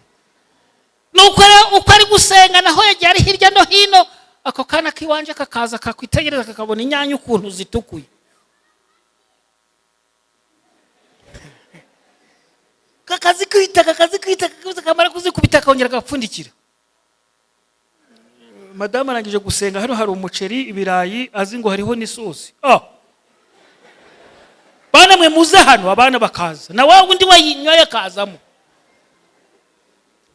nuko rero uko ari gusenga, naho yagiye ari hirya no hino, ako kana k'iwanje kakaza kakwitegereza, kakabona inyanya ukuntu zitukuye, kakazikubita, kakazikubita, kakazikubita, kamara kuzikubita akongera agapfundikira. Madamu arangije gusenga, hano hari umuceri, ibirayi, azi ngo hariho n'isosi. Ah! "Bana mwe, muze hano." Abana bakaza, na wa wundi wayinyoye akazamo.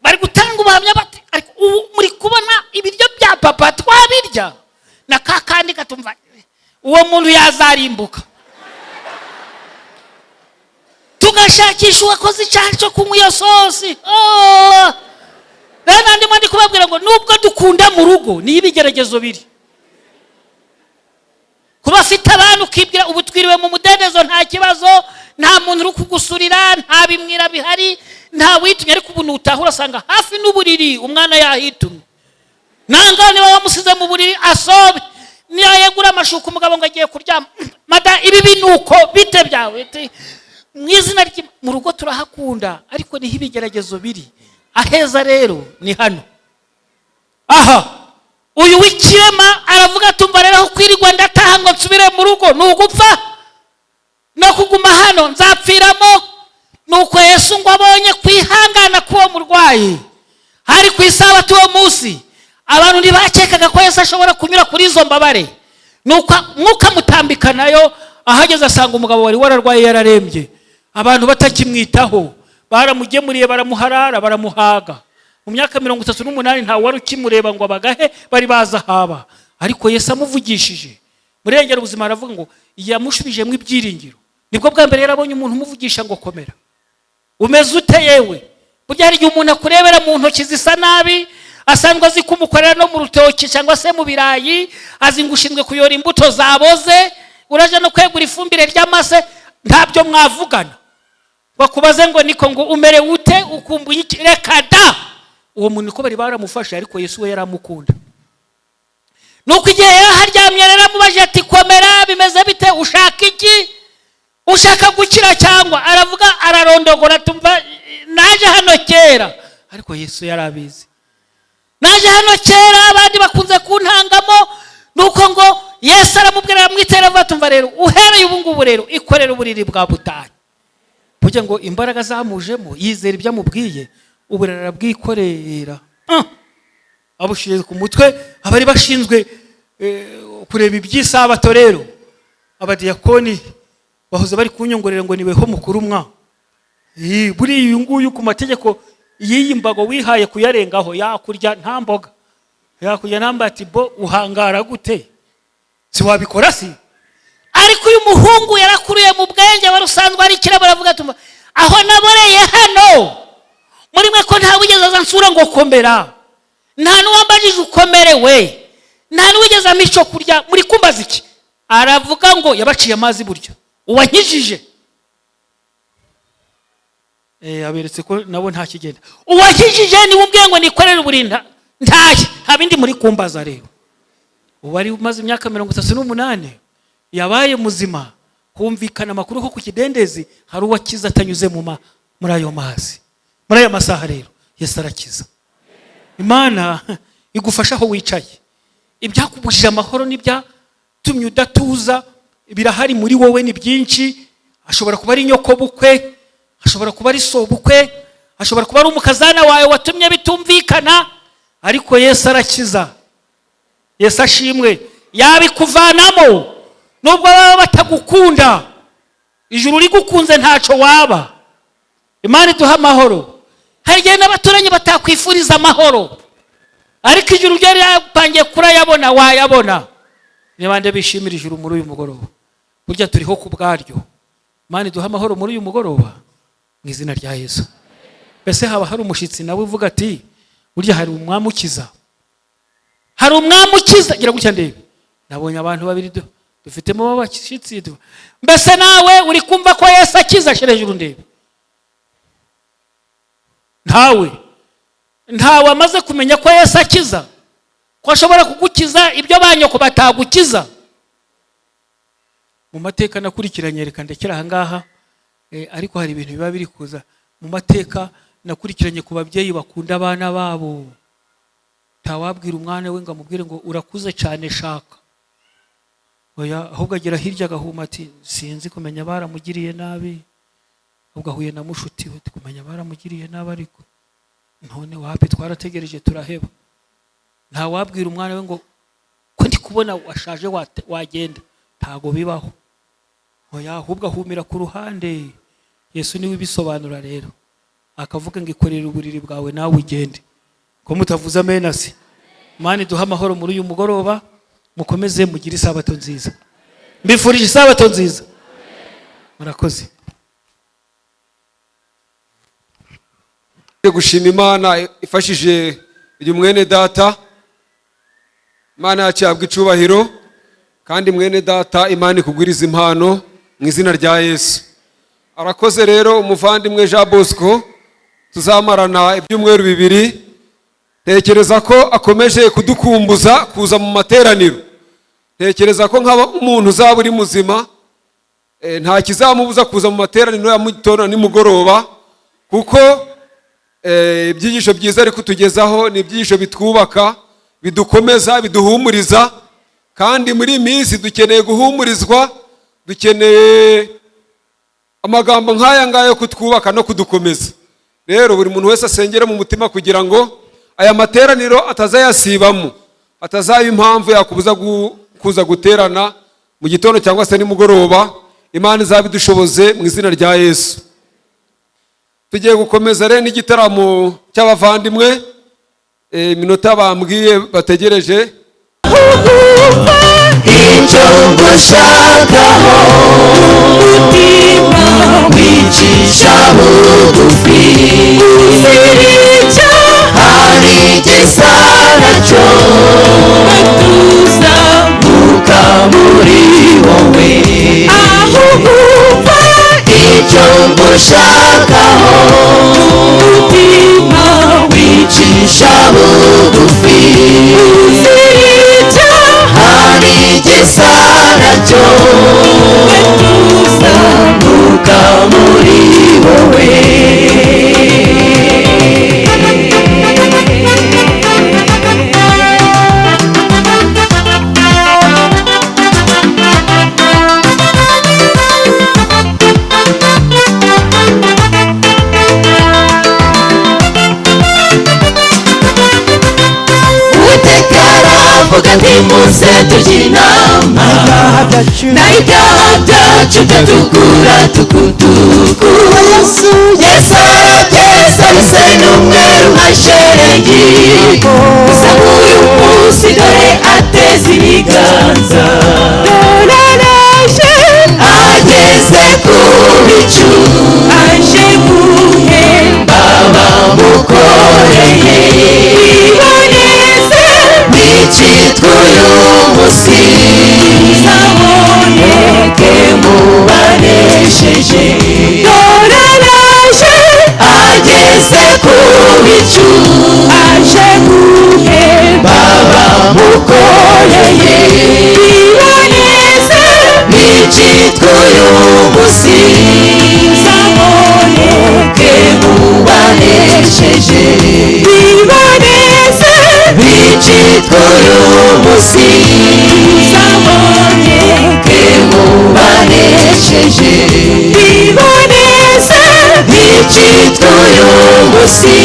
Bari gutanga ubuhamya bati: "Ariko ubu muri kubona ibiryo bya papa twabirya?" Na ka kandi katumva uwo muntu yazarimbuka, tugashakisha uwakoze icyaha cyo kunywa iyo sosi. Oh! Rero nandimo ndi kubabwira ngo nubwo dukunda mu rugo, niyo ibigeragezo biri. Kuba afite abana, ukibwira ubu twiriwe mu mudendezo, nta kibazo, nta muntu uri kugusurira, nta bimwira bihari, nta witumye, ariko ubu nutaha urasanga hafi n'uburiri umwana yahitumye. Nanga niba wamusize mu buriri asobe, niyo yegura amashuka, umugabo ngo agiye kuryama: "Mada, ibi binuko bite byawe?" Ati, mu izina ry'Imana. Mu rugo turahakunda, ariko niho ibigeragezo biri. Aheza rero ni hano. Aha uyu w'ikirema aravuga ati: "Umva rero, aho kwirirwa ndataha ngo nsubire mu rugo ni ugupfa, no kuguma hano nzapfiramo." Nuko Yesu ngo abonye kwihangana k'uwo murwayi, hari ku isabato uwo munsi, abantu ntibakekaga ko Yesu ashobora kunyura kuri izo mbabare. Nuko Mwuka amutambika nayo, ahageze asanga umugabo wari wararwaye, yararembye, abantu batakimwitaho, baramugemuriye, baramuharara, baramuhaga. Mu myaka 38 ntawe wari ukimureba ngo abagahe, bari bazi ahaba. Ariko Yesu amuvugishije murengera ubuzima, aravuga ngo yamushubijemo ibyiringiro. Nibwo bwa mbere yarabonye umuntu umuvugisha ngo: "Komera, umeze ute yewe?" Burya hari igihe umuntu akurebera mu ntoki zisa nabi, asanzwe azi ko umukorera no mu rutoki cyangwa se mu birayi, azi ngo ushinzwe kuyora imbuto zaboze, uraje no kwegura ifumbire ry'amase, ntabyo mwavugana bakubaze ngo niko ngo umerewe ute, ukumbuye iki? Reka da! Uwo muntu niko bari baramufashe, ariko Yesu we yaramukunda. Nuko igihe yaraharyamye rero, amubajije ati: "Komera, bimeze bite? Ushaka iki? Ushaka gukira cyangwa?" Aravuga, ararondogora, tumva: "Naje hano kera." Ariko Yesu yarabizi. "Naje hano kera, abandi bakunze kuntangamo." Nuko ngo Yesu aramubwira, aramwitera, avuga: "Tumva rero, uhereye ubu ngubu rero ikorera uburiri bwa butayu." Burya ngo imbaraga zamujemo, yizera ibyo amubwiye, uburiri arabwikorera. Ah! Abushyire ku mutwe. Abari bashinzwe kureba iby'isabato rero, abadiyakoni bahoze bari kunyongorera ngo niweho mukuru mwa. Buriya uyu nguyu ku mategeko y'iyi mbago wihaye kuyarengaho, yakurya nta mboga, yakurya nta mbati bo, uhangara gute? Si wabikora si? Ariko uyu muhungu yarakuriye mu bwenge, wari usanzwe ari ikirabo. Aravuga ati: "Aho naboreye hano muri mwe, ko nta wigeze aza nsura ngo komera, nta n'uwambajije ukomerewe, nta n'uwigeze ampa icyo kurya, muri kumbaza iki?" Aravuga ngo yabaciye amazi buryo uwankijije. Aberetse ko nabo nta kigenda. Uwankijije niwe umbwiye ngo nikorere uburinda ntahe, nta bindi muri kumbaza. Rero ubu wari umaze imyaka 38 yabaye muzima. Humvikana amakuru ko ku kidendezi hari uwakiza atanyuze muri ayo mazi. Muri aya masaha rero Yesu arakiza. Imana igufasha aho wicaye. Ibyakubujije amahoro n'ibyatumye udatuza birahari muri wowe, ni byinshi. Ashobora kuba ari nyokobukwe, ashobora kuba ari sobukwe, ashobora kuba ari umukazana wawe watumye bitumvikana, ariko Yesu arakiza. Yesu ashimwe. Yabikuvanamo nubwo baba batagukunda. Ijuru rigukunze ntacyo waba. Imana iduha amahoro. Hari igihe n'abaturanyi batakwifuriza amahoro, ariko ijuru ryo ryapangiye kurayabona, wayabona. Ni bande bishimira ijuru muri uyu mugoroba? Burya turiho ku bwaryo. Imana iduha amahoro muri uyu mugoroba mu izina rya Yesu. Mbese haba hari umushyitsi nawe uvuga ati: "Burya hari umwami ukiza, hari umwami ukiza"? Gira gutya ndebe. Nabonye abantu babiri dufitemo b'abashyitsi. Mbese nawe uri kumva ko Yesu akiza? Shyira hejuru ndebe. Ntawe amaze kumenya ko Yesu akiza, ko ashobora kugukiza ibyo ba nyoko batagukiza. Mu mateka nakurikiranye, reka ndekere aha ngaha, ariko hari ibintu biba biri kuza mu mateka nakurikiranye ku babyeyi bakunda abana babo. Ntawabwira umwana we ngo amubwire ngo urakuze cyane, shaka. Oya, ahubwo agera hirya agahuma ati sinzi kumenya baramugiriye nabi. Ubwo ahuye na mushuti we, kumenya baramugiriye nabi, ariko none wapi, twarategereje turaheba. Ntawabwira umwana we ngo ko ndi kubona washaje wagenda, ntago bibaho. Oya, ahubwo ahumira ku ruhande. Yesu niwe ubisobanura rero, akavuga ngo ikorere uburiri bwawe nawe ugende. Ko mutavuze amena se? Mani duhe amahoro muri uyu mugoroba. Mukomeze mugire isabato nziza. Mbifurije isabato nziza, murakoze. Gushima Imana ifashije uyu mwene data. Imana yacu yabwa icubahiro, kandi mwene data Imana ikugwiriza impano mu izina rya Yesu. Arakoze rero umuvandimwe Jean Bosco, tuzamarana ibyumweru 2. Ntekereza ko akomeje kudukumbuza kuza mu materaniro. Ntekereza ko nk'aba umuntu uzaba uri muzima, nta kizamubuza kuza mu materaniro ya mugitondo nimugoroba, kuko ibyigisho byiza ari kutugezaho ni ibyigisho bitwubaka, bidukomeza, biduhumuriza. Kandi muri iyi minsi dukeneye guhumurizwa, dukeneye amagambo nk'aya ngaya yo kutwubaka no kudukomeza. Rero buri muntu wese asengere mu mutima kugira ngo aya materaniro atazayasibamo, atazaba impamvu yakubuza kuza guterana mu gitondo cyangwa se nimugoroba. Imana izabidushoboze mu izina rya Yesu. Tugiye gukomeza rero n'igitaramo cy'abavandimwe, iminota bambwiye bategereje. Icyo ngushakaho, umutima wicisha bugufi, uzirica hari igisa nacyo, tuzamuka muri wowe. Aho wumva icyo ngushakaho, umutima wicisha bugufi, uzirica hari igisa nacyo, tuzamuka muri wowe. Uwiteka aravuga ati muze tujye inama, naho ibyaha byacu byatukura tukutuku. Yesu arabyeza bisa n'umweru nka shelegi, gusa nk'uyu munsi dore ateze ibiganza, ageze ku bicu, aje guhemba abamukoreye. Biboneze n'ikitwa uyu munsi, zaboneke mubanesheje. Dore araje, ageze ku bicu, aje guhemba abamukoreye. Biboneze n'ikitwa uyu munsi, zaboneke mubanesheje. Biboneze n'ikitwa uyu munsi, zaboneke mubanesheje. Biboneze n'ikitwa uyu munsi,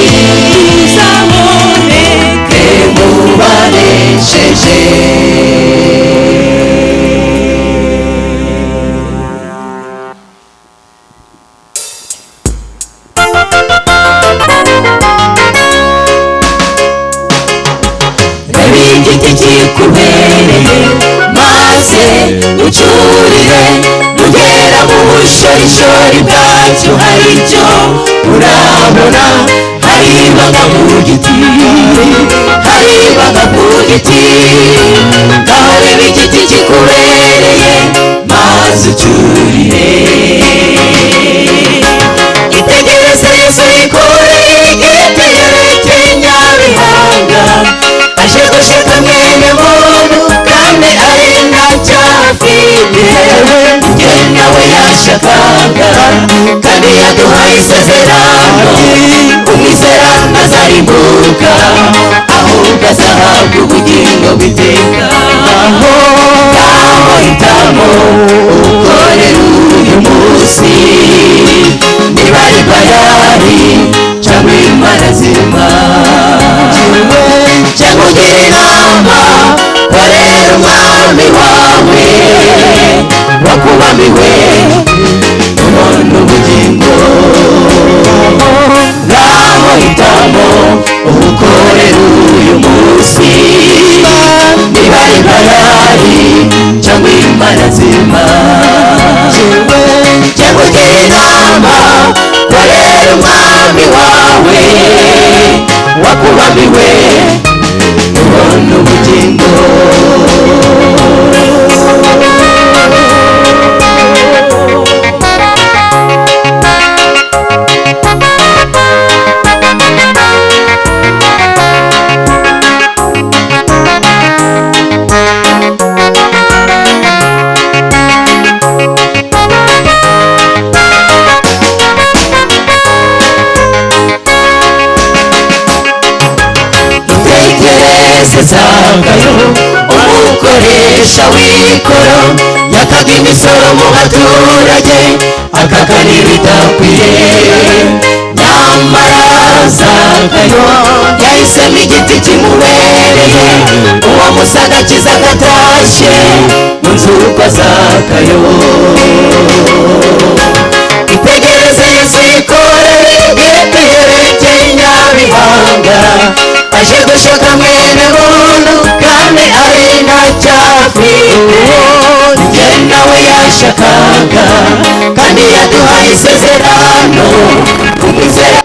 zaboneke mubanesheje. Reba igiti kikubereye maze ucyurire, nugera mu bushorishori bwacyo hari icyo urabona. Hari ibanga ku giti, hari ibanga ku giti, ngaho reba igiti Ucyurire. Itegereze Yesu yikoreye igiti yerekeye Nyabihanga, aje gushaka mwene muntu kandi ari ntacyo afite. Njye nawe yashakaga kandi yaduhaye isezerano, umwizera ntazarimbuka ahubwo azahabwa ubugingo bw'iteka. Ngaho hitamo ukorera uyu munsi, niba ari Bayali cyangwa Imana nzima. Cyangwa ugira inama, korera umwami wawe wakubamiwe ubona ubugingo. Ngaho hitamo ukorera uyu munsi, niba ari Bayali cyangwa Imana nzima. Cyangwa ugira inama, korera umwami wawe wakubamiwe ubona ubugingo. Itegereze Zakayo umukoresha w'ikoro, yakaga imisoro mu baturage akaka n'ibidakwiye. Nyamara Zakayo yahisemo igiti kimubereye, uwo musaga akiza agatashye mu nzu kwa Zakayo. Itegereze Yesu yikoreye igiti yerekeye Nyabihanga, aje gushaka mwene muntu kandi ari ntacyo afite. Njye nawe yashakaga kandi yaduhaye isezerano, umwizera